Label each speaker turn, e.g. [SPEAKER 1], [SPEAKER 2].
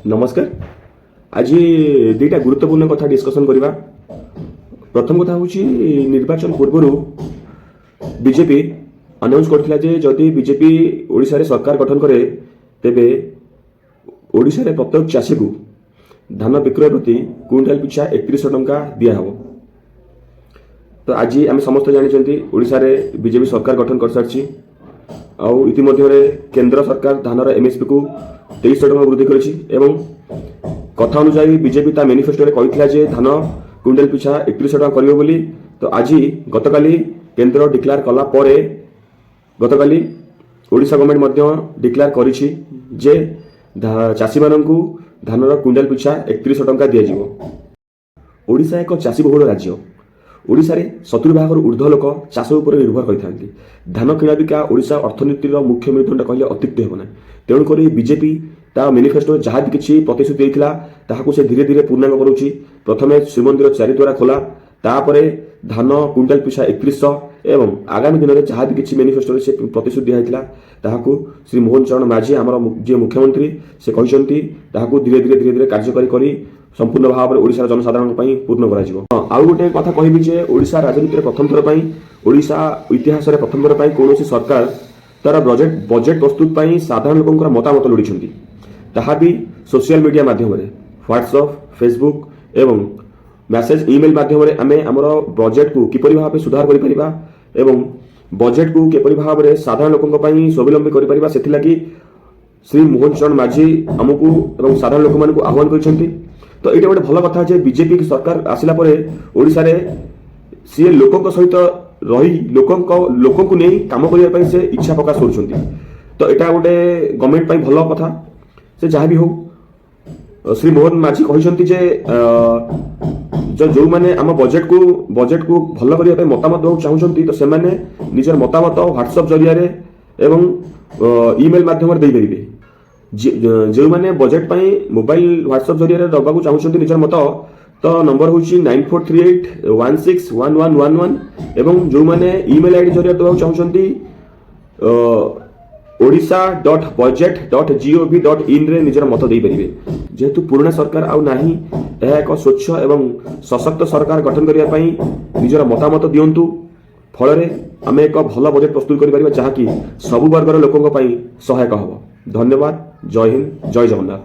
[SPEAKER 1] ନମସ୍କାର। ଆଜି ଦୁଇଟା ଗୁରୁତ୍ୱପୂର୍ଣ୍ଣ କଥା ଡିସ୍କସନ୍ କରିବା। ପ୍ରଥମ କଥା ହେଉଛି, ନିର୍ବାଚନ ପୂର୍ବରୁ ବିଜେପି ଆନାଉନ୍ସ କରିଥିଲା ଯେ ଯଦି ବିଜେପି ଓଡ଼ିଶାରେ ସରକାର ଗଠନ କରେ, ତେବେ ଓଡ଼ିଶାରେ ପ୍ରତ୍ୟେକ ଚାଷୀକୁ ଧାନ ବିକ୍ରୟ ପ୍ରତି କୁଇଣ୍ଟାଲ ପିଛା 3100 ଟଙ୍କା ଦିଆହେବ। ତ ଆଜି ଆମେ ସମସ୍ତେ ଜାଣିଛନ୍ତି, ଓଡ଼ିଶାରେ ବିଜେପି ସରକାର ଗଠନ କରିସାରିଛି ଆଉ ଇତିମଧ୍ୟରେ କେନ୍ଦ୍ର ସରକାର ଧାନର ଏମ୍ଏସ୍ପିକୁ 2300 ଟଙ୍କା ବୃଦ୍ଧି କରିଛି ଏବଂ କଥା ଅନୁଯାୟୀ ବିଜେପି ତା ମ୍ୟାନିଫେଷ୍ଟୋରେ କହିଥିଲା ଯେ ଧାନ କୁଇଣ୍ଟାଲ ପିଛା 3100 ଟଙ୍କା କରିବ ବୋଲି। ତ ଆଜି, ଗତକାଲି କେନ୍ଦ୍ର ଡିକ୍ଲେୟାର କଲା ପରେ ଗତକାଲି ଓଡ଼ିଶା ଗଭର୍ଣ୍ଣମେଣ୍ଟ ମଧ୍ୟ ଡିକ୍ଲେୟାର କରିଛି ଯେ ଚାଷୀମାନଙ୍କୁ ଧାନର କୁଇଣ୍ଟାଲ ପିଛା 3100 ଟଙ୍କା ଦିଆଯିବ। ଓଡ଼ିଶା ଏକ ଚାଷୀବହୁଳ ରାଜ୍ୟ। ଓଡ଼ିଶାରେ 70 ଭାଗରୁ ଉର୍ଦ୍ଧ୍ୱ ଲୋକ ଚାଷ ଉପରେ ନିର୍ଭର କରିଥାନ୍ତି। ଧାନ କିଣାବିକା ଓଡ଼ିଶା ଅର୍ଥନୀତିର ମୁଖ୍ୟ ମେରୁଦଣ୍ଡ କହିଲେ ଅତ୍ୟୁକ୍ତି ହେବ ନାହିଁ। ତେଣୁକରି ବିଜେପି ତା ମ୍ୟାନିଫେଷ୍ଟୋରେ ଯାହା ବି କିଛି ପ୍ରତିଶ୍ରୁତି ଦେଇଥିଲା, ତାହାକୁ ସେ ଧୀରେ ଧୀରେ ପୂର୍ଣ୍ଣାଙ୍ଗ କରୁଛି। ପ୍ରଥମେ ଶ୍ରୀମନ୍ଦିର ଚାରିଦ୍ୱାର ଖୋଲା, ତାପରେ ଧାନ କୁଇଣ୍ଟାଲ ପିଛା 3100 ଏବଂ ଆଗାମୀ ଦିନରେ ଯାହା ବି କିଛି ମ୍ୟାନିଫେଷ୍ଟୋରେ ସେ ପ୍ରତିଶ୍ରୁତି ଦିଆହେଇଥିଲା, ତାହାକୁ ଶ୍ରୀ ମୋହନ ଚରଣ ମାଝୀ, ଆମର ଯିଏ ମୁଖ୍ୟମନ୍ତ୍ରୀ, ସେ କହିଛନ୍ତି ତାହାକୁ ଧୀରେ ଧୀରେ ଧୀରେ ଧୀରେ କାର୍ଯ୍ୟକାରୀ କରି ସମ୍ପୂର୍ଣ୍ଣ ଭାବରେ ଓଡ଼ିଶାର ଜନସାଧାରଣଙ୍କ ପାଇଁ ପୂର୍ଣ୍ଣ କରାଯିବ। ହଁ, ଆଉ ଗୋଟେ କଥା କହିବି ଯେ ଓଡ଼ିଶା ରାଜନୀତିରେ ପ୍ରଥମ ଥର ପାଇଁ, ଓଡ଼ିଶା ଇତିହାସରେ ପ୍ରଥମ ଥର ପାଇଁ କୌଣସି ସରକାର ତାର ବଜେଟ୍ ପ୍ରସ୍ତୁତ ପାଇଁ ସାଧାରଣ ଲୋକଙ୍କର ମତାମତ ଲୋଡ଼ିଛନ୍ତି, ତାହା ବି ସୋସିଆଲ ମିଡ଼ିଆ ମାଧ୍ୟମରେ। ହ୍ୱାଟ୍ସଅପ୍, ଫେସବୁକ୍ ଏବଂ ମେସେଜ, ଇମେଲ ମାଧ୍ୟମରେ ଆମେ ଆମର ବଜେଟ୍କୁ କିପରି ଭାବେ ସୁଧାର କରିପାରିବା ଏବଂ ବଜେଟ୍କୁ କିପରି ଭାବରେ ସାଧାରଣ ଲୋକଙ୍କ ପାଇଁ ସ୍ୱାବଲମ୍ବୀ କରିପାରିବା, ସେଥିଲାଗି ଶ୍ରୀ ମୋହନ ଚରଣ ମାଝୀ ଆମକୁ ଏବଂ ସାଧାରଣ ଲୋକମାନଙ୍କୁ ଆହ୍ୱାନ କରିଛନ୍ତି। ତ ଏଇଟା ଗୋଟେ ଭଲ କଥା ଯେ ବିଜେପି ସରକାର ଆସିଲା ପରେ ଓଡ଼ିଶାରେ ସିଏ ଲୋକଙ୍କ ସହିତ ରହି ଲୋକଙ୍କୁ ନେଇ କାମ କରିବା ପାଇଁ ସେ ଇଚ୍ଛା ପ୍ରକାଶ କରୁଛନ୍ତି। ତ ଏଇଟା ଗୋଟେ ଗଭର୍ଣ୍ଣମେଣ୍ଟ ପାଇଁ ଭଲ କଥା। ସେ ଯାହା ବି ହଉ, ଶ୍ରୀ ମୋହନ ମାଝୀ କହିଛନ୍ତି ଯେ ଯୋଉମାନେ ଆମ ବଜେଟକୁ ଭଲ କରିବା ପାଇଁ ମତାମତ ଦେବାକୁ ଚାହୁଁଛନ୍ତି, ତ ସେମାନେ ନିଜର ମତାମତ ହ୍ୱାଟ୍ସଆପ୍ ଜରିଆରେ ଏବଂ ଇମେଲ ମାଧ୍ୟମରେ ଦେଇପାରିବେ। ଯେଉଁମାନେ ବଜେଟ୍ ପାଇଁ ମୋବାଇଲ ହ୍ୱାଟ୍ସଆପ୍ ଜରିଆରେ ଦେବାକୁ ଚାହୁଁଛନ୍ତି ନିଜର ମତ, ତ ନମ୍ବର ହେଉଛି 9438161111 ଏବଂ ଯେଉଁମାନେ ଇମେଲ ଆଇଡି ଜରିଆରେ ଦେବାକୁ ଚାହୁଁଛନ୍ତି, odisha.budget.gov.inରେ ନିଜର ମତ ଦେଇପାରିବେ। ଯେହେତୁ ପୁରୁଣା ସରକାର ଆଉ ନାହିଁ, ଏହା ଏକ ସ୍ୱଚ୍ଛ ଏବଂ ସଶକ୍ତ ସରକାର ଗଠନ କରିବା ପାଇଁ ନିଜର ମତାମତ ଦିଅନ୍ତୁ। ଫଳରେ ଆମେ ଏକ ଭଲ ବଜେଟ୍ ପ୍ରସ୍ତୁତ କରିପାରିବା, ଯାହାକି ସବୁ ବର୍ଗର ଲୋକଙ୍କ ପାଇଁ ସହାୟକ ହେବ। ଧନ୍ୟବାଦ। ଜୟ ହିନ୍ଦ, ଜୟ ଜଗନ୍ନାଥ।